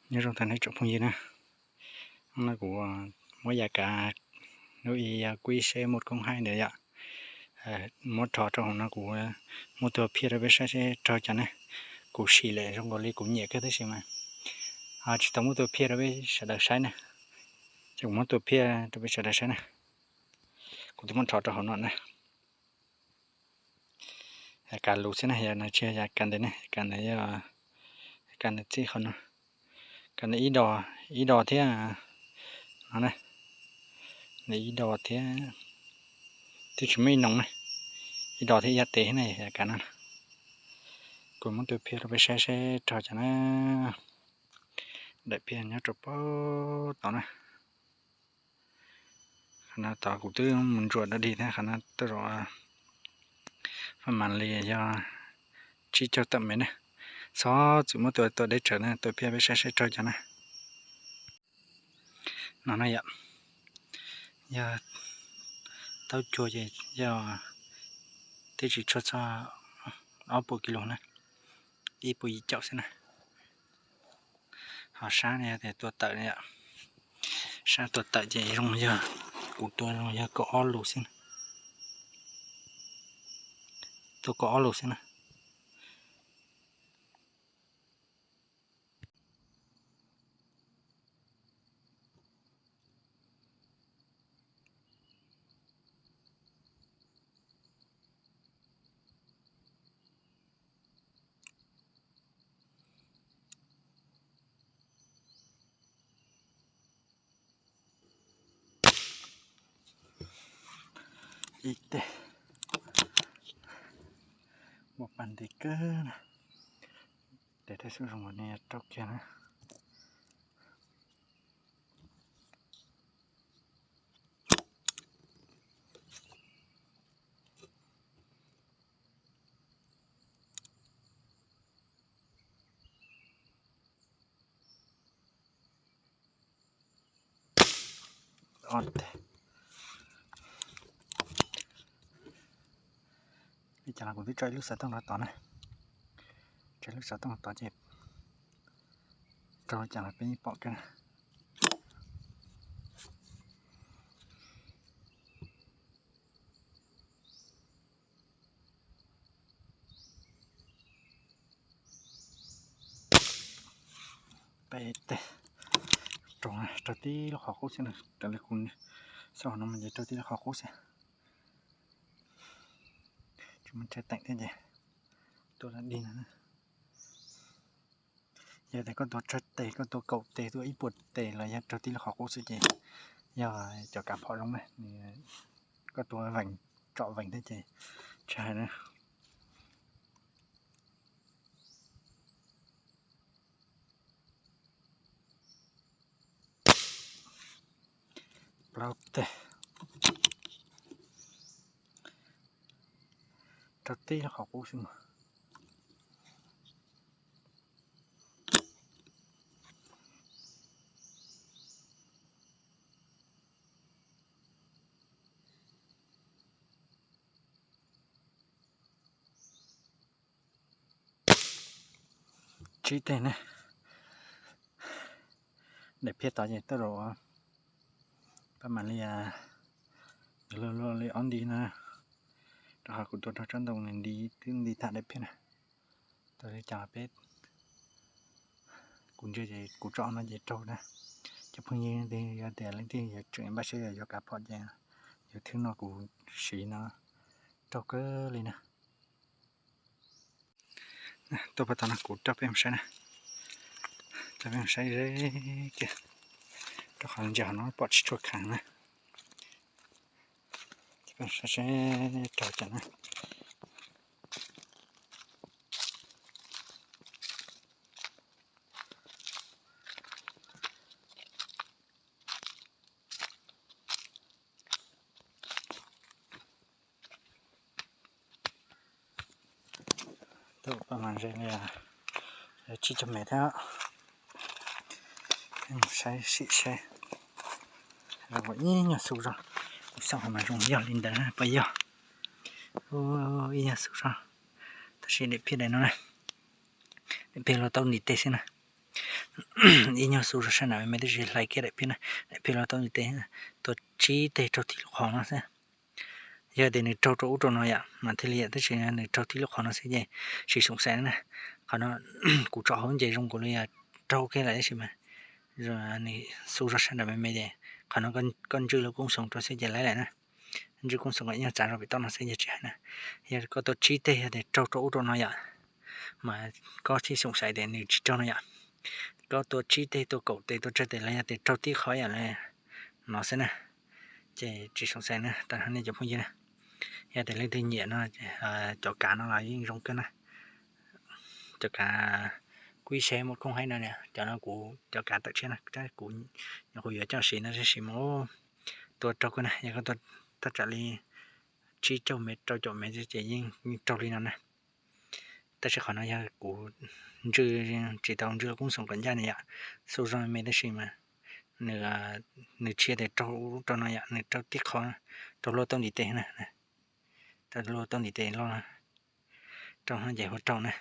Nyob zoo tag nrho tsoom phooj ywg na, no kuv muab yav kav lub i yog kuib seb muaj koob haib ntawd yom, muab rho rau hauv no kuv muab tua phiaj rau peb saib seb raug cas na. Kuv sim lawm zoo nkaus li kuv nyiam kawg tab sis mas tsis tau muab tua phiaj rau peb sawv daws saib na. Ces kuv muab tua phiaj rau peb sawv daws saib na. Kuv twb muab rho rau hauv no na. Yav kav lus xwb na, yav no tsis yog yav kav ntawd ne, yav kav ntawd yog, yav kav ntawd txij qhov no, kav ntawd ib dos, ib dos thiab no na, ntawd ib dos thiab, twb tsis muaj ib noog na, ib dos thiab ib yab tes na yav kav no. Kuv muab tua phiaj rau peb saib seb raug cas na. Daim phiaj nyob rau pab tod na. Qhov no tod kuv twb mus ntsuam dog dig thiab, qhov no tej zaum faj mam li yog tsib caug tawm mev na. Xob txwm muab tua tua deb tsawv na, tua phiaj peb saib seb raug cas na. No na yom, yog taub cuag ces yog twb tsis tshua txog ob puas kis lus na, ib puas yim caum xwb na. Ho sab no yog tias tua tawm no yom, sab tua tawm ces zoo yog, kuv tua zoo yog kaum ob lus xwb na, tua kaum ob lus xwb na. Ib teg, muaj paj nti kawg na, tes tej xub zoo ne raug kiag na. Ob teg, li cas los kuv twb tso ib lub xov tooj rau tod na, tso ib lub xov tooj rau tod ces raug li cas los peb yeej pom kiag na. Peb teg, raug, raug tib lub qhov qub xwb na, raws li kuv xauj qhov no mas ces raug tib lub qhov qub xwb. Tsis muaj tsawg teem thiab ces tua lam dig no. Yog tias koj tua tsawg tes, koj tua kaum tes, tua ib puas tes los yog raug tib lub qhov qub xwb ces yog cov kav phom zoo na, koj tua vees, tsom vees thiab ces tsis hais na. Plaub teg, raug tib lub qhov qub xwb mas. Tsib teg ne. Daim phiaj tod ces tej zaum pab mam li luag luag li ob nti na, rau qhov kuv tua raug tsob ntoo nws nti, twb nti tag daim phiaj na. Tua li cas peb, kuv ntsia ces kuv tsom no ces raug na. Cov phooj ywg yog tias leej twg yuav tseem npaj siab yuav yuav kav phom ces yog thwb no kuv siv no raug kawg li na. Tuaj pab tod no kuv coj peb mus saib na, coj peb mus saib ze kiag, rau qhov ntsia qhov no pom tsis tshua kheev na. Coj peb mus saib seb raug cas na. Tuaj pab mas ze li tsib caug mev thiab. Saib sim saib, zoo ib nyuag xu zog, kuv xauj qhov mas zoo yog li ntawd na, puas yog? Ib nyuag xu zog, tab sis daim phiaj daim no na, daim phiaj luag tau ntim teg xwb na. ib nyuag xu zog sab nram me me tab sis hlais kiag daim phiab na, daim phiab luaj taub ntiv tes, tua tsib teg raug tib lub qhov no xwb. Yog tias nws raug rau ub rau no yom mas thiaj li yam, tab sis nws raug tib lub qhov no xwb ces tsis xoom xaiv na. Qhov no kuv tso hauv ces zoo kuv li yog raug kiag lawm tab sis mas nws xu zog sab nram me me ces qhov no koj ntswj lub koob xoos rau xwb ces laib lawm na. Ntswj koob xoos kom ib nyuag txav zog pem toj no xwb ces tsis hais na. Yog koj tua tsib teg yog tias raug rau ub rau no yom mas koj thiaj xoom xaiv tias nws tsis raug no yom. Koj tua tsib teg, tua kaum teg, tua tsawg teg los yog tias raug tib qhov yam li no xwb na, ces tsis xoom xaiv na. Tam no nej cov phooj ywg na, yog tias leej twg nyiam no, cov kav no los yeej zoo kawg na. Cov kav kuj ib sab muaj khoom haib no, cov no kuv cov kav tawm tshiab na, kuv nyuam qhuav yuav coj siv no tab sis mas tua raug kawg na. Yog koj tua thaj tsam li tsib caug mev rau caum mev ces yeej raug li no na. Tab sis qhov no yog kuv ntswj, tsis tau ntswj lub koob xoos kom ncaj na yom. Xu zog me tab sis mas nws tsis yog tias raug ub rau no yom, nws raug tib qho, raug luaj taub ntiv tes na, raug luaj taub ntiv tes loj, raug no ces hu raug na.